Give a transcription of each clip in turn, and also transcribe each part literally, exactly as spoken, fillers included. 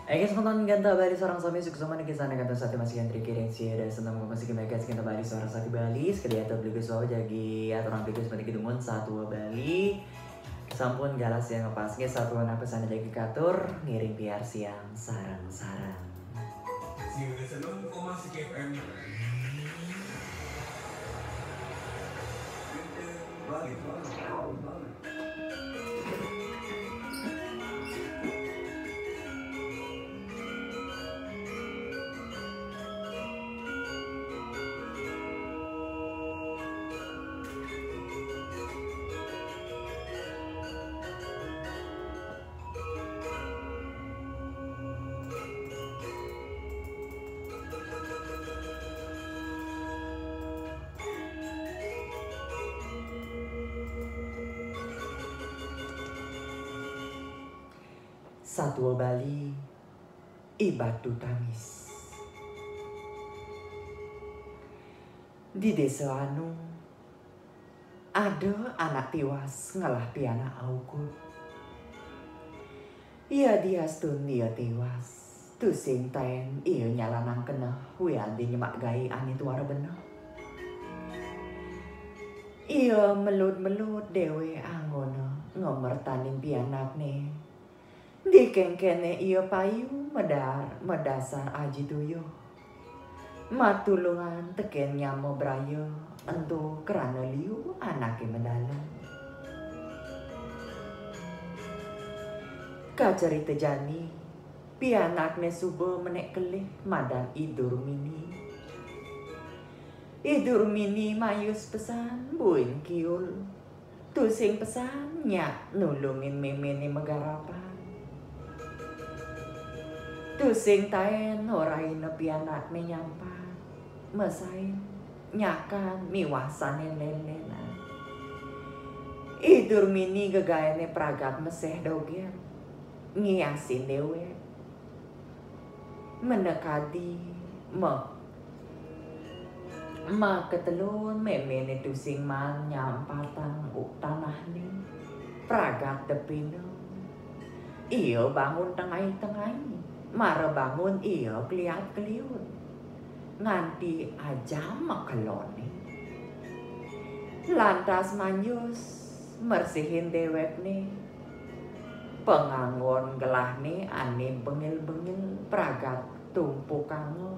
Oke, semeton genta Bali sareng sami, suksma niki sana genta sati masih antri kiring sida seneng musik megas genta Bali sareng sati Bali, sekadi atur beli Gus Wawa jagi aturang beli Gus mati kidumun satua Bali. Sampun galah siang ngepas nggih satua napi sana jagi katur ngiring piar siang sareng-sareng. Sing seneng kok masih K P M. Bali, Bali, Bali. Satua Bali, I Batu Tangis. Di desa anu, ada anak tiwas ngelah pianak aukud. Yadiastun ia tiwas, tusing taén ia nyalanang keneh wiadin nyemak gaé ané tuara beneh. Ia melud-melud déwék anggona ngamertanin pianakné. Dikéngkéné ia payu medar madasar aji tuyuh. Matulungan tekén nyama braya ento krana liu anaké medalem. Kacarita jani, pianakné suba menék kelih madan I Durmini. I Durmini mayus pesan buin kiul. Tusing pesan nyak nulungin méméné magarapan. Tusing taén orahina pianakné nyampat, mesain, nyakan miwah sané lén-lénan. I Durmini gegaéné pragat meséh dogén, ngiasin déwék. Menakadi me-, makatelun méméné tusing maan nyampatang u-, tanahné. Pragat depina. Ia bangun tengai-tengai, mara bangun ia keliat-keliut. Nganti ajam makeloné. Lantas manjus mersihin déwékné. Panganggon gelahné ané bengil-bengil pragat tumpukanga.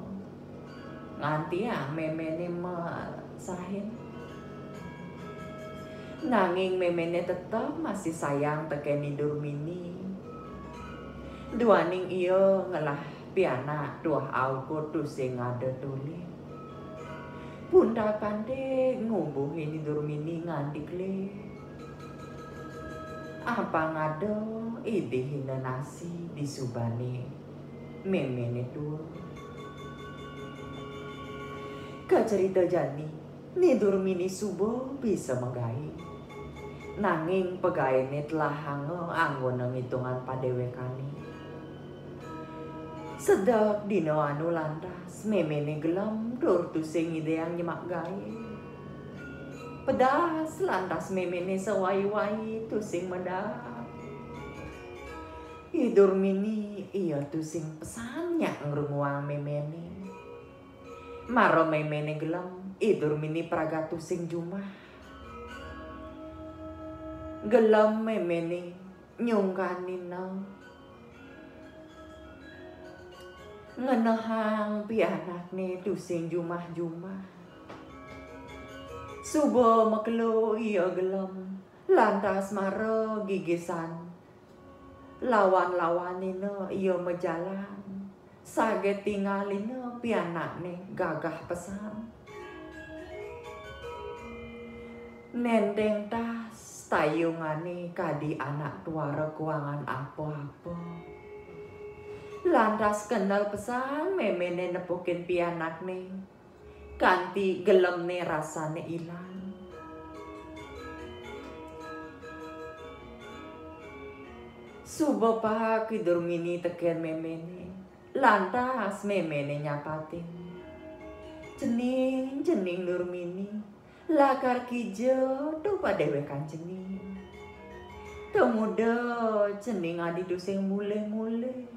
Ngantiang méméné mesahin. Nanging méméné tetep masih sayang tekén I Durmini. Duaning ia ngelah pianak tuah aukud tusing ada tolih. Puntakan dé ngubuhin I Durmini nganti kelih. Apang ada idihina nasi disubané méméné tua. Kacarita jani, Ni Durmini suba bisa magaé. Nanging pagaéné telahanga anggona ngitungan padéwékané. Sedek dina anu lantas méméné gelem tur tusing ngidéang nyemak gaé. Pedas lantas méméné sawai-wai tusing medar. I Durmini ia tusing pesan nyak ngrunguang méméné. Mara méméné gelem, I Durmini pragat tusing jumah. Gelem méméné nyungkanina. Ngenehang pianakné tusing jumah-jumah. Suba makelo ia gelem, lantas mara gigisan. Lawan-lawanina ia majalan, saget tingalina pianakné gagah pesan. Nénténg tas tayungané kadi anak tuara kuangan apa-apa. Lantas kendel pesan méméné nepukin pianakné. Kanti gelemné rasané ilang. Suba paek I Durmini tekén méméné. Lantas méméné nyapatin. Cening, cening Durmini, lakar kija to padéwékan cening. Temuda cening adi tusing mulih-mulih.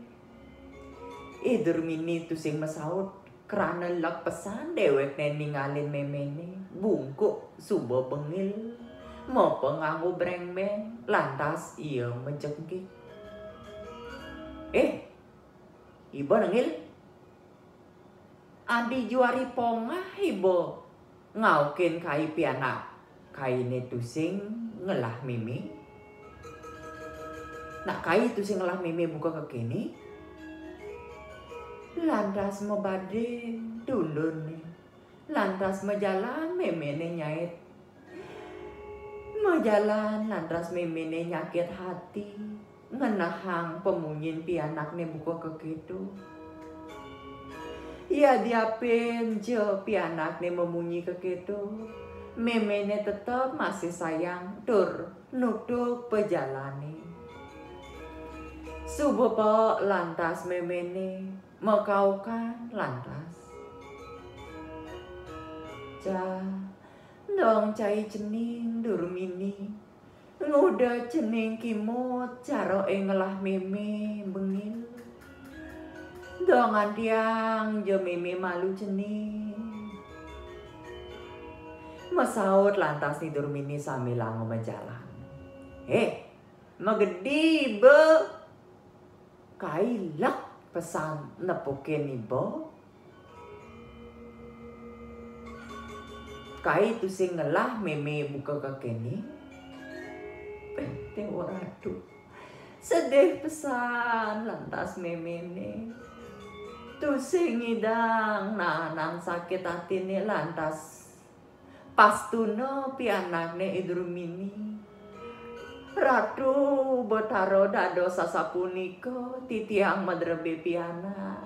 I Durmini tusing masaut, krana lega pesan déwékné ningalin méméné, bungkuk suba bengil, mapenganggo bréngméng, lantas ia majengking. "Eh, iba nengil? Adi juari pongah iba ngaukin kai pianak kainé tusing ngelah mémé. Nak kai tusing ngelah mémé buka kekéné." Lantas mabading dundunné. Lantas majalan méméné nyait. Majalan lantas méméné nyakit hati, ngenehang pamunyin pianakné buka kekéto. Yadiapin ja pianakné mamunyi kekéto, méméné tetep masih sayang tur nutug pajalané. Suba paek lantas méméné, makaukan lantas. "Cah, dong cai cening, Durmini. Nguda cening kimud cara ngelah mémé bengil. Dong antiang ja mémé malu cening." Masaut lantas Ni Durmini sambilanga majalan. "Hé, magedi iba. Kai lega pesan nepukin iba. Kai tusing ngelah mémé buka kekéné." Péh, Déwa Ratu. Sedih pesan lantas méméné. Tusing ngidang naanang sakit atiné lantas pastuna pianakné I Durmini. "Ratu Betara dados sasapunika, titiang madrebé pianak.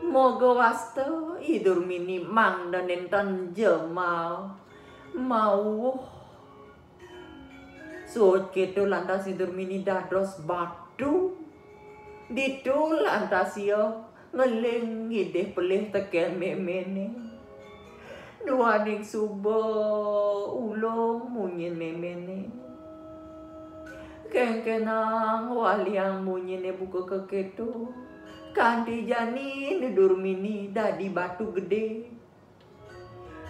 Moga wasta I Durmini mangda nénten ja ma-, mauh." Suud kéto lantas Ni Durmini dados batu. Ditu lantas ia ngeling ngidih pelih tekén méméné. Duaning suba ulung munyin méméné. Kénkénang waliang munyiné buka kekéto, kanti jani Ni Durmini dadi batu gedé.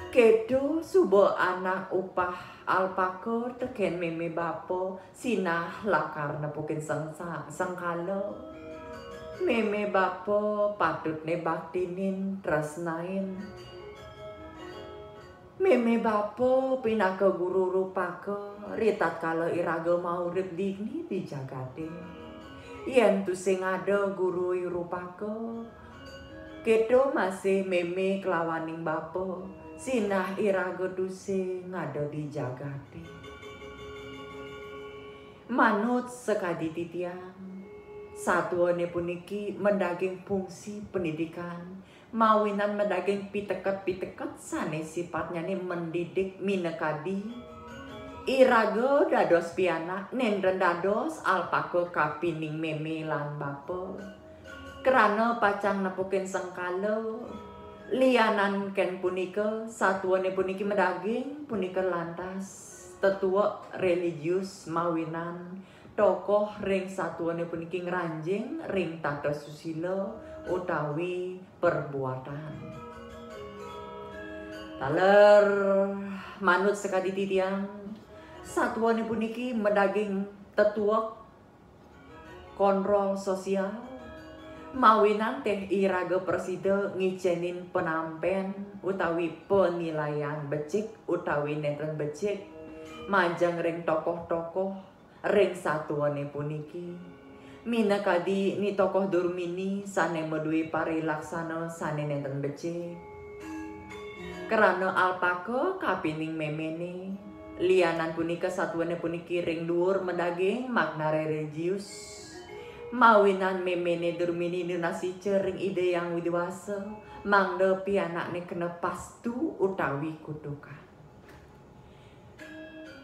Kéto suba anak upah alpaka tekén mémé bapa sinah lakar nepukin sengsa-, sengkala. Mémé bapa patutné baktinin, tresnain. Mémé bapa pinaka guru rupaka, ritatkala iraga maurip dini di jagaté. Yén tusing ada guru rupaka, kéto masih mémé kelawaning bapa, sinah iraga tusing ada di jagaté. Manut sakadi titiang, satuané puniki madaging fungsi pendidikan, mawinan madaging piteket-piteket sané sipatnyané mendidik minakadi iraga dados pianak nénten dados alpaka kapining mémé lan bapa. Krana pacang nepukin sengkala, lianan kén punika, satuané puniki madaging punika lantas tetuek religius mawinan tokoh ring satuané puniki ngranjing ring tata susila utawi perbuatan. Taler manut sakadi titiang, satuané puniki madaging tetuek kontrol sosial, mawinan téh iraga prasida ngicénin panampén utawi penilaian becik utawi nénten becik majeng ring tokoh-tokoh ring satuané puniki. Minakadi Ni Tokoh Durmini sané madué parilaksana sané nénten becik. Krana alpaka kapining méméné, lianan punika satuané puniki ring duur madaging makna religius. Mawinan méméné Durmini nunas ica ring Ida Hyang Widhi Wasa, mangda pianakné kena pastu utawi kutukan.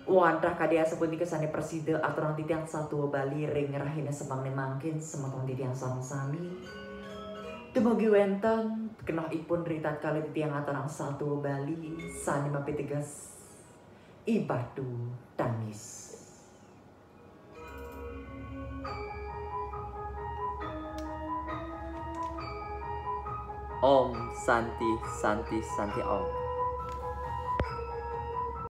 Wantah kadi asapunika sané prasida aturang titiang satua Bali ring rahina semengné mangkin, semeton titiang sareng sami. Dumugi wénten kenehipun ritatkala titiang aturang satua Bali sané mapiteges I Batu Tangis. Om Santi, Santi, Santi Om.